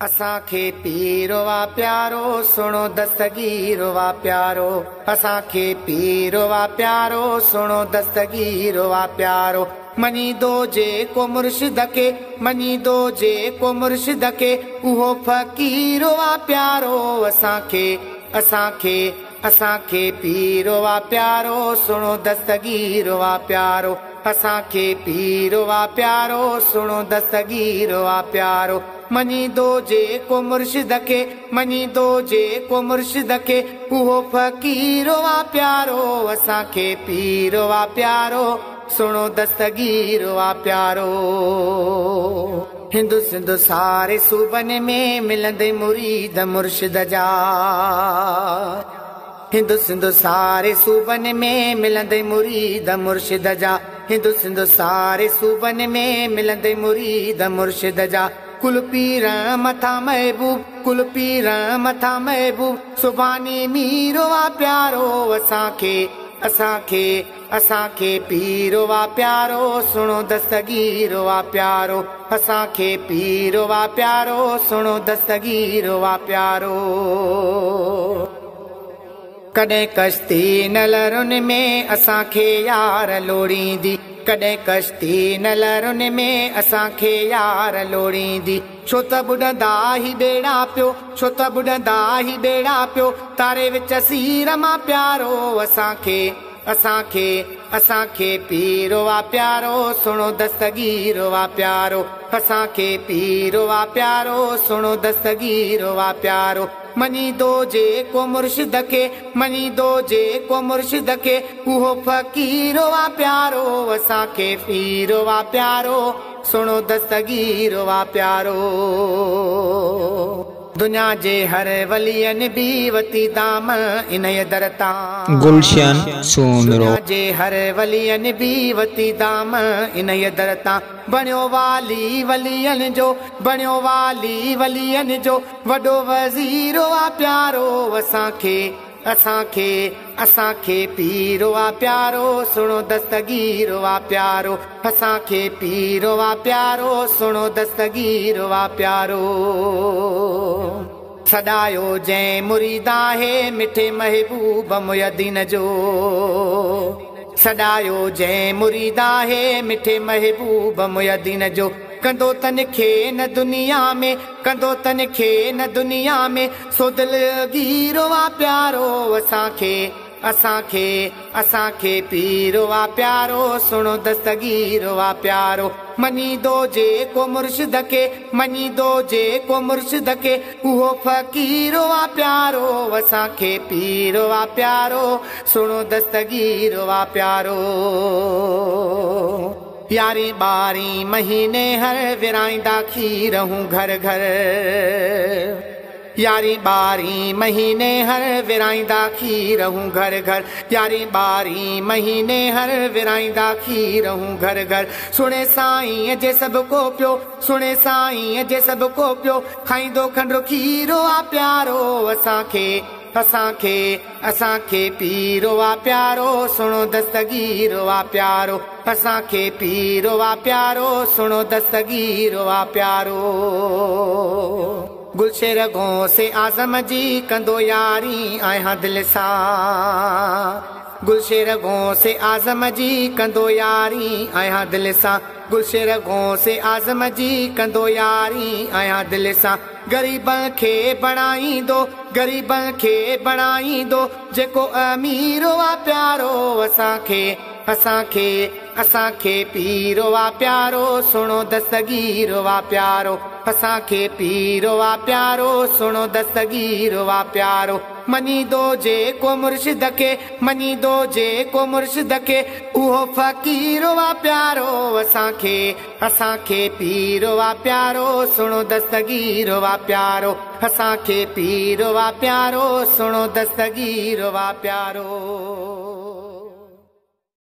असांखे पीर आ प्यारो, सुणो दस्तगीर आ प्यारो। असांखे पीर आ प्यारो, सुणो दस्तगीर आ प्यारो। मञींदो जेको मुर्शिद खे, मञींदो जेको मुर्शिद खे, उहो फ़क़ीर आ प्यारो। असांखे असांखे असांखे पीर आ प्यारो, सुणो दस्तगीर आ प्यारो। असांखे पीर आ प्यारो, सुणो दस्तगीर आ प्यारो। मञींदो जेको मुर्शिद खे, मञींदो जेको मुर्शिद खे, उहो फ़क़ीर आ प्यारो। असांखे पीर आ प्यारो, सुणो दस्तगीर आ प्यारो। हिंदू सिंधु सारे सूबनि में मिलंदे मुरीद मुर्शिद जा। हिंदू सिंधु सारे सूबनि में मिलंदे मुरीद मुर्शिद जा। हिंदू सिंधु सारे सूबनि में मिलंदे मुरीद मुर्शिद जा। कुल पीर मथा महबूब, कुल पीर मथा महबूब, सुभाणे मीरो आ प्यारो। असांखे असांखे असांखे पीर आ प्यारो, सुणो दस्तगीर आ प्यारो। असांखे पीर आ प्यारो, सुणो दस्तगीर आ प्यारो। कॾहिं कश्ती न लरुनि में असांखे यार लोड़ींदी, कॾहिं कश्ती न लरुनि में असांखे यार लोड़ींदी। छो त ॿुॾंदा ही ॿेड़ा पियो, छो त ॿुॾंदा ही ॿेड़ा पियो, तारे विच सीर मां प्यारो। असांखे असांखे असांखे पीर आ प्यारो, सुणो दस्तगीर आ प्यारो। असांखे पीर आ प्यारो, सुणो दस्तगीर आ प्यारो। मञींदो जेको मुर्शिद खे, मञींदो जेको मुर्शिद खे, उहो फ़क़ीर आ प्यारो। असांखे पीर आ प्यारो, सुणो दस्तगीर आ प्यारो। दुनिया जे हर वलियनि बि वती दाम इन दर तां। गुलशन सूमरो। दुनिया जे हर वलियनि बि वती दाम इन दर तां। बणियो वाली वलियनि जो, बणियो वाली वलियनि जो, वॾो वज़ीर आ प्यारो। असांखे असांखे असांखे पीर आ प्यारो, सुणो दस्तगीर आ प्यारो। असांखे पीर आ प्यारो, सुणो दस्तगीर आ प्यारो। सॾायो जंहिं मुरीद आहे मिठे महबूब मुयदीन जो। सॾायो जंहिं मुरीद आहे मिठे महबूब मुयदीन जो। कंदो तन खे न दुनिया में, कंदो तन खे न दुनिया में, सो दिलगीर आ प्यारो। असांखे असांखे असांखे पीर आ प्यारो, सुणो दस्तगीर आ प्यारो। मञींदो जेको मुर्शिद खे, मञींदो जेको मुर्शिद खे, उहो फ़क़ीर आ प्यारो। असांखे पीर आ प्यारो, सुणो दस्तगीर आ प्यारो। यारी ॿारहीं महीने हर विराईंदा खीर हूँ घर घर। यारी ॿारहीं महीने हर विराईंदा खीर हूँ घर घर। यारी ॿारहीं महीने हर विराईंदा खीर हूँ घर घर। सुणे साईं जे सभु को पियो, सुणे साईं जे सभु को पियो, खाईंदो खंड खीरो आ प्यारो। असांखे असांखे असांखे पीर आ प्यारो, सुणो दस्तगीर आ प्यारो। असांखे पीर आ प्यारो, सुणो दस्तगीर आ प्यारो। गुलशेर गौसे आज़म जी कंदो यारी आहियां दिलि सां। गुलशेर गौसे आज़म जी कंदो यारी आहियां दिलि सां। गुलशेर गौसे आज़म जी कंदो यारी आहियां दिलि सां। ग़रीबनि खे बणाईंदो, ग़रीबनि खे बणाईंदो, जेको अमीर आ प्यारो। असांखे असांखे असांखे पीर आ प्यारो, सुणो दस्तगीर आ प्यारो। असांखे पीर आ प्यारो, सुणो दस्तगीर आ प्यारो। मञींदो जेको मुर्शिद खे, मञींदो जेको मुर्शिद खे, उहो फ़क़ीर आ प्यारो। असांखे असांखे पीर आ प्यारो, सुणो दस्तगीर आ प्यारो। असांखे पीर आ प्यारो, सुणो दस्तगीर आ प्यारो।